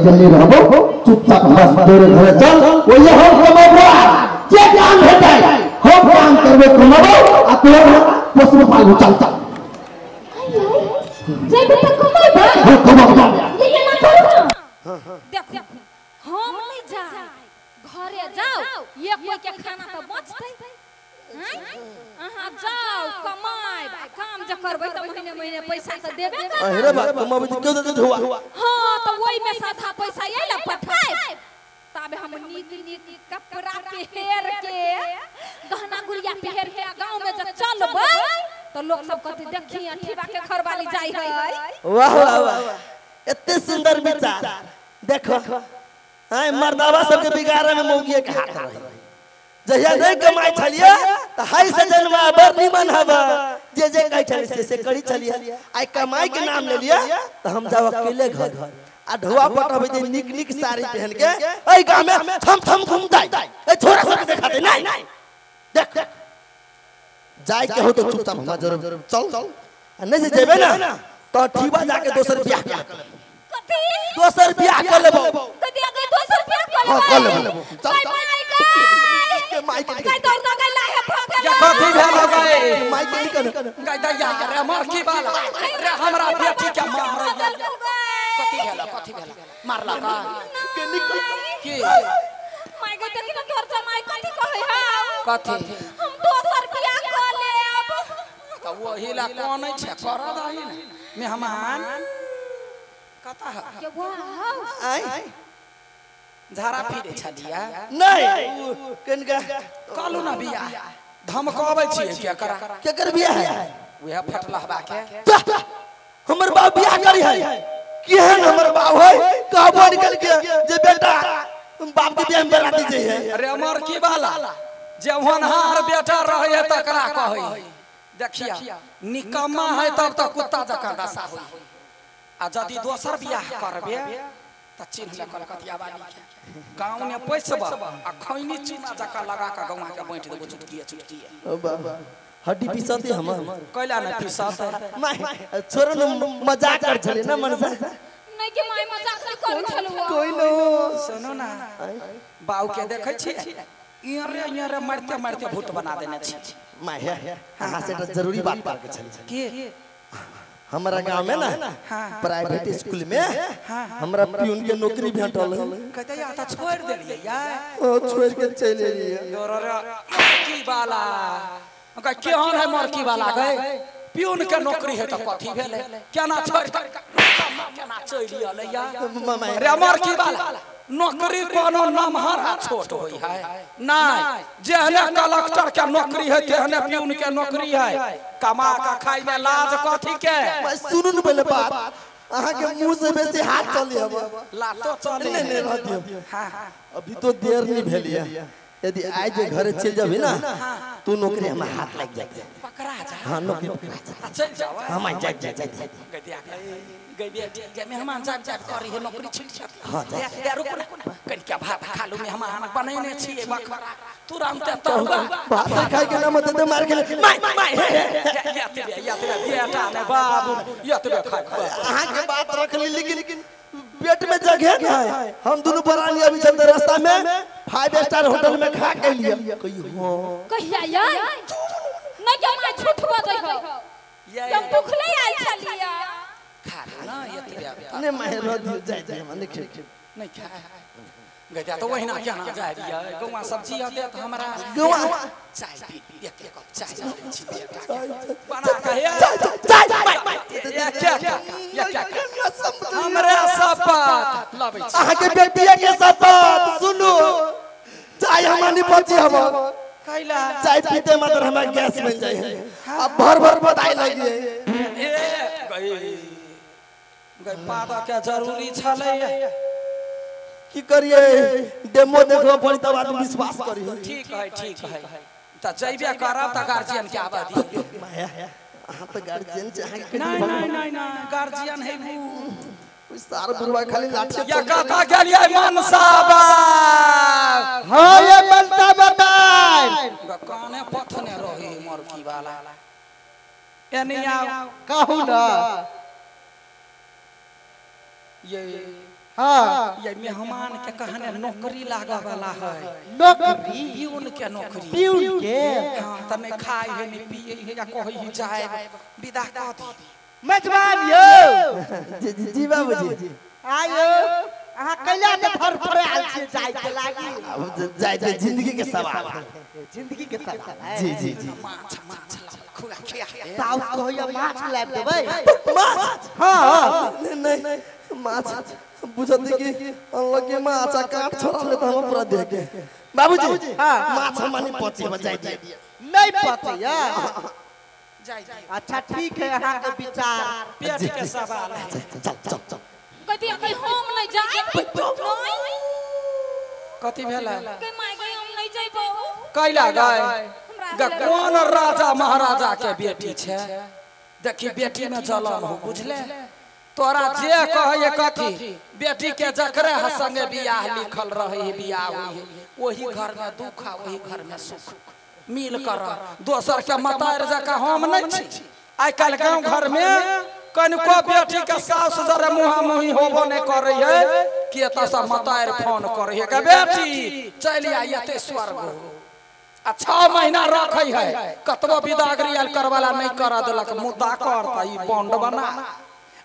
जल्दी रहबो चुपचाप हमरा तोरे घरे चल ओये हम कमाबो जे काम हेतै हम काम करबो कमाबो आ तोर पोसबो पालबो चल चल जइबे त कमाबो हां कमाबो ये ना करू देखो हम नहीं जाए घरे जाओ ये कोई के खाना त बचतै हैं अहाँ जाओ कमाए काम जे करबै त महीने महीने पैसा त देबे करबै। अरे बाप कमाबै त क्यों देते हुआ। हां त ओइ में साधा पैसा आइला पठाए ताबे हम नीक नीक कपड़ा पहिर के गहना गुड़िया पहिर के गांव में जे चलबै त लोग सब कहते देखी अठीबा के घरवाली जाय है। वाह वाह वाह एते सुंदर विचार। देखो हां मर्दावा सब के बिगाड़े में मौगिए के हाथ रहे। जहिया नहीं कमाई छलिए त हाय सजनवा बर निमन हवा जे जे कहै छलिए से करी छलिए। आइ कमाई के नाम ले लिया त हम जाब अकेले घर आ ढोआ पटबै जे निक निक साड़ी पहन के एई गांव में थम थम घूमतै ए छोरा सब के देखाते नहीं। देख जाय के हो तो चुपचाप हमरा जरूर चल आ नहीं जे जेबे ना त ठीबा जाके दोसर बियाह कर लेबो। कथी दोसर बियाह कर लेबो? कथी आगे दोसर बियाह कर लेबो? हां कर लेबो। चल के माइक के दौड़ दऽ गेला हे भगल या कथी भेल गए माइक के निकल गई दैया रे मरकी वाला रे हमरा बेटी के मारैया। कथी भेल कथी भेल मारला का के निकल के माय गो देखी न तोर जमाई कथी कहै है कथी हम दोसर बियाह कर लेब त ओही ला कोनै छै कर दही ने मेहमान कता है के वाह आइ झाड़ा फिरे छलिया नहीं कनका कहलु ना बियाह धमकबै छियै के करा केकर बियाह है उहे फटलहबा के हमर बाप बियाह करी है केहन हमर बाप है कहबो निकल के जे बेटा बाप के बियाह में बराती जे है। अरे अमर की वाला जे होनहार बेटा रहे तकरा कहै देखिया निकम्मा है तब त कुत्ता जकाँ दशा होई आ यदि दोसर बियाह करबे त चिन्ह ले कलकतिया वाली के गांव में पैसबा आ खैनी चूना जकाँ लगा के गौआ के बांटि देबो चुटकिए चुटकिए। ओ बाबा हड्डी पिसते हमर कैला न पिसत माय छोरो न मजाक कर छले ना मनसा नहीं के my मजाक नहीं करू छलु कोई नो सुनो ना बाऊ के देखै छी इरे इरे मारते मारते भूत बना देने छी। My अहाँ से त जरूरी बात कर के छले के हमरा गांव में ना प्राइवेट स्कूल में हमरा प्यून के नौकरी भेटल है। कहते या त छोड़ देलियै यार ओ छोड़ के चलि एलियै। मरकी वाला ओका केहन है मरकी वाला गए प्यून के नौकरी है त कथी भेलै केना छोड़ केना चलि एलै यार। रे मरकी वाला नौकरी कोनो नमहर आ छोट होई है नहीं जेहने कलेक्टर के नौकरी है तेहने प्यून के नौकरी है कमा के खाई में लाज कथी के। सुनू न पहले बात अहाँ के मुंह से बेसी हाथ चली हब लातो चले नहीं नहीं रह दियो। हां हां अभी तो देर नहीं भेलिया यदि आज जे घरे चल जाबी ना तू नौकरी हमरा हाथ लग जाए पकड़ा जा। हां नौकरी पकड़ा जा चल जाओ। हम जा जा जा गदिया गई बेटी के मेहमान जाब जाब करी है नौकरी छूट जात। ले रुक ना कनिका भात खा लू मेहमान बनेने छियै बखरा तुरंत तरुआ भात खाइ के नाम त मार के my my यतबे यतबे बेटा ने बाबू यतबे खाइ अहाँ के बात रखली लेकिन पेट में जगह नहीं है। हम दोनों परानी अभी चलते रास्ता में 5 स्टार होटल में खा के लिए कही हो कहिया यार नहीं के my झूठ बजै हो हम भूखले आइल छलिया खा ले ना यतबे ने my रह दियो जाय जाय हम नहीं खेब नहीं खा गया तो वही ना केना जाय दिया गौआ सब्जी देत हमरा गौआ चाय पी एक एक कप चाय दै छी बेटा बना के चाय चाय एक एक हमरे शपथ लबै छी अहाँ के बेटिया के शपथ सुनू चाय हमरा नहीं पची हम कैला चाय पीते मात्र हमरा गैस बन जाय है अब भर भर बताई लगी है ए गई गई पादा के जरूरी छलै की करिए डेमो देखो पड़ी तब आदमी विश्वास करी। ठीक है ठीक है त जइबे करब त गार्जियन के आबा दी। माया अहाँ त गार्जियन चाहे के नहीं नहीं नहीं नहीं गार्जियन है उ सार बुढ़वा खाली लाठी या कथा गेलियै मनसा बाब। हां ये मनसा बताए काने पथने रही मरकी वाला एनी आओ कहू ना ये हां ये मेहमान के कहने नौकरी लागा वाला है नौकरी पियून के नौकरी पियून के हां त नहीं खाए है नहीं पिए है या कहै ही जाए विदा कह दी मेजबान यो जी जी जी बाबूजी आयो अहाँ कैला के धर पर आयल छी जाय के लागी अब जाय के जिंदगी के सवाल जिंदगी के सवाल है जी जी जी माछ माछ खुआ खिया साउस कहैया माछ लाबि देबै माछ हां नहीं नहीं माछ बुझत कि अनलक के माछ आ काट छोड़ले त हम पूरा देह के बाबूजी हां माछ हम नहीं पचे बचाई दिए नहीं पचैया जाय दिए अच्छा ठीक है अहाँ के विचार पेट के सवाल है चल चल चल कथी कहीं हम नहीं जाए नहीं कथी भेला कहीं माय गई हम नहीं जाइबो कैला गए हमरा ग कोन राजा महाराजा के बेटी छे देखी बेटी में जलन हो बुझले तोरा जे कहे कथी बेटी के जकरे संगे बियाह लिखल रहे बियाह होई वही घर में दुख आ वही घर में सुख मिल कर दोसर के मतार जका हम नहीं छी आइ काल्हि गाँव घर में कनिको बेटी के सास जरे मुहा मुही होबो नहीं करे है कि एतऽ से मतार फोन करे है के बेटी चलि आ एते स्वर्ग हो आ 6 महीना रखै है कतबो विदागरी आयल करवाला नहीं कर देलक मुद्दा करता ई बॉन्ड बना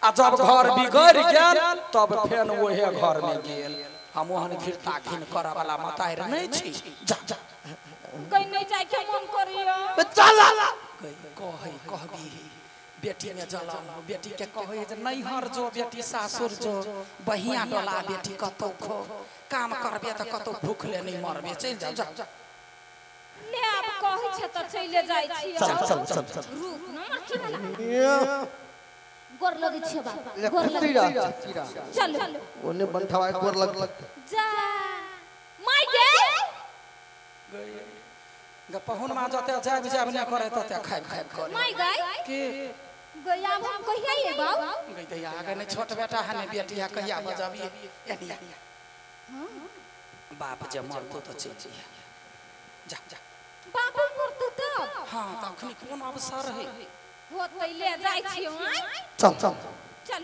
आ जब घर बिगड़ गेल तब फेन ओहे घर में गेल हम ओहन घिरता घिन करऽ वाला मतार नहीं छी जा जा कहीं नहीं जाए के मन करियो चल कहै कहबी बेटी में जलन हो बेटी के कहै जे नैहर जो बेटी सासुर जो बहिया डोला बेटी कतौ खो काम करबे तऽ कतौ भूखले नहीं मरबे चलि जाओ जा ले अब कहै छै त चले जाय छी चल चल चल चल रुक न मरकी वाला गोर लगै छै बाबा गोर खुशी लगै रह खुशी रह चल ओने बंठवा गोर लग जा माय गे ग पहुन मा जते जाब जाब नहि करे तते खाइब खाइब करे माय गई के गई अब हम कहिया एबौ गई दैया आगे नहीं छोट बेटा है नहीं बेटी है कहिया बजाबी एनी बाप जे मरतो तो चलि जइहे जा जा बाबू मरतो तब हाँ तऽ अखनी कोन अवसर है हो त ले जाय छी आय चल चल चल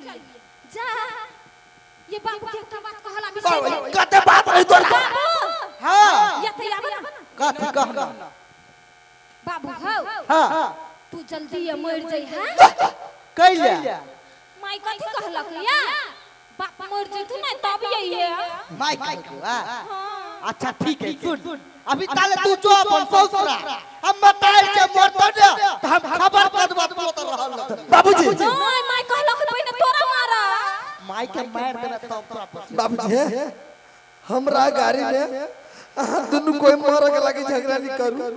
जा ये बाबू के एकटा बात कहला बिसरि कते बात रही तोरा बाबू हां ये त आब ना कथी कहना बाबू हौ हां तू जल्दी ये मर जाइ हां कैला माय कथी कहलक या बाप मर जैतु ना तब यही माय कहलक हां अच्छा ठीक है सुन अभी ताले तू जो अपन ससुरा हम मतार के मरतो ने त हम खबर कर देबो तू तो रहल बाबूजी नहीं माय कहलक पहिने तोरा मारा माय के मार देबे तब तोरा पसंद बाबूजी हमरा गाड़ी में अहाँ दुनू कोई मरे के लागी झगड़ा नहीं करू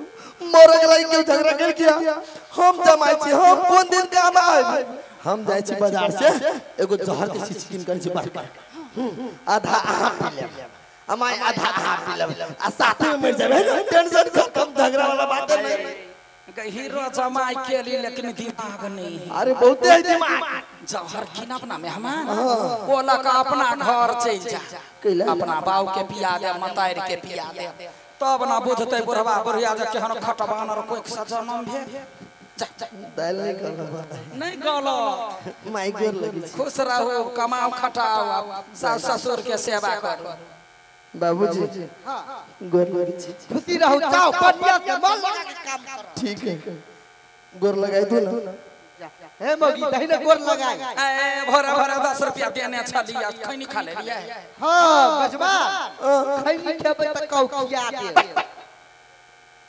मरे के लागी केहू झगड़ा कर किया हम जमाई छी हम कोन दिन काम आब हम जाइ छी बाजार से एगो जहर के शीशी कीन कर छी बड़का आधा अहाँ पी लेब आ my आधा अहाँ पी लेब आ साथे में मर जेबै ने टेंशन खत्म झगड़ा वाला बात नहीं हीरो जमाई के लिए लेकिन दिमाग नहीं है अरे बहुते है दिमाग जहर कीनब ना मेहमान ओ लक अपना घर चलि जा कैला? अपना बाऊ के पिया दे मतार के पिया दे तब ना बुझते बुढ़वा बुढ़िया जे केहन खटबान और कोई से जन्म भेल जा जा दाल नहीं करना नहीं गलत माई गोर लगी छी खुश रहो कमाओ खटाओ सास ससुर के सेवा करो बाबूजी गोर लगी छी खुशी रहू जाओ बढ़िया से मन लगा के काम करो ठीक है गोर लगाई दू ना हे मगी दहिने गोर लगाई ए भोरे भोरे 10 रुपया देने छलिया खैनी खा लेलियै हां बजबा खैनी खेबै त कहू खिया दे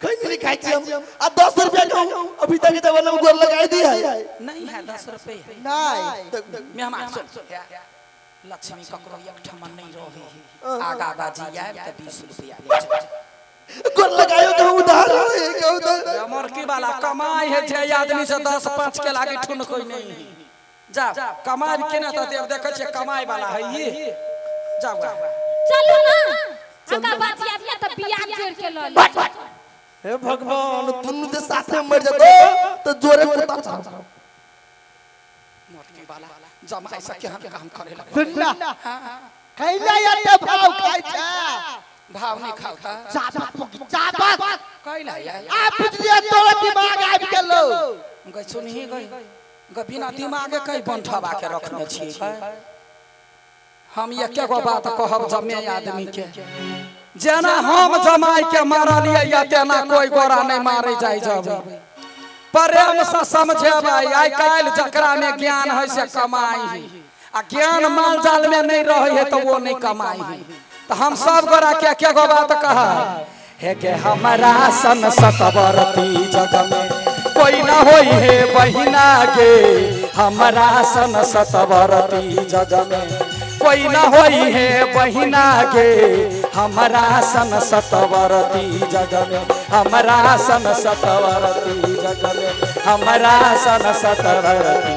खैनी नहीं खाई छी हम आ 10 रुपया कहूं अभी तक जमाना में गोर लगाई दी है नहीं है 10 रुपया नहीं मेहमान सुन लक्ष्मी ककरो एक ठमा नहीं रहे आगा बाजी आयल त 20 रुपया ले जा गोर लगायो कहूं उधार है कहूं उधार मरकी वाला कमाई है जे आदमी से 10 5 के लागे ठुन कोई नहीं है जा कमाई के ना त देव देखै छियै कमाई वाला है ई जाओ चलू ना आगा बाजी आबि त बियाह जोड़ के ल ले हे भगवान दुनू जे साथे मर जतो तो जोरे कुत्ता चाव मरकी वाला जमाई से केहन काम करे लगे सुनना खैला एते भाव खाइ छै भाव नहीं खाओ ता चाबस मगी चाबस कैला या आ बुझलिए तोरा दिमाग आबि गेलो गई सुनही गई ग बिना दिमागे कई बंठवा के रखने छियै गई हम एके गो बात कहब जमे आदमी के जेना हम जमाई के मारलियै या तेना कोई गोरा नहीं मारे जाय जब प्रेम से समझेबै। आइ काल्हि जकरा में ज्ञान है से कमाई है आ ज्ञान माल जाल में नहीं रहे है तो वो नहीं कमाई है। तो हम सब गोरा के एके गो बात कह हे के हमारा सन सतवरती जग में कोई ना होई है बहिना के हमारा सन सतवरती जग में कोई ना होई है बहिना के हमारा सन सतवरती जग में हमारा सन सतवरती जग में हमारा सन सतवरती।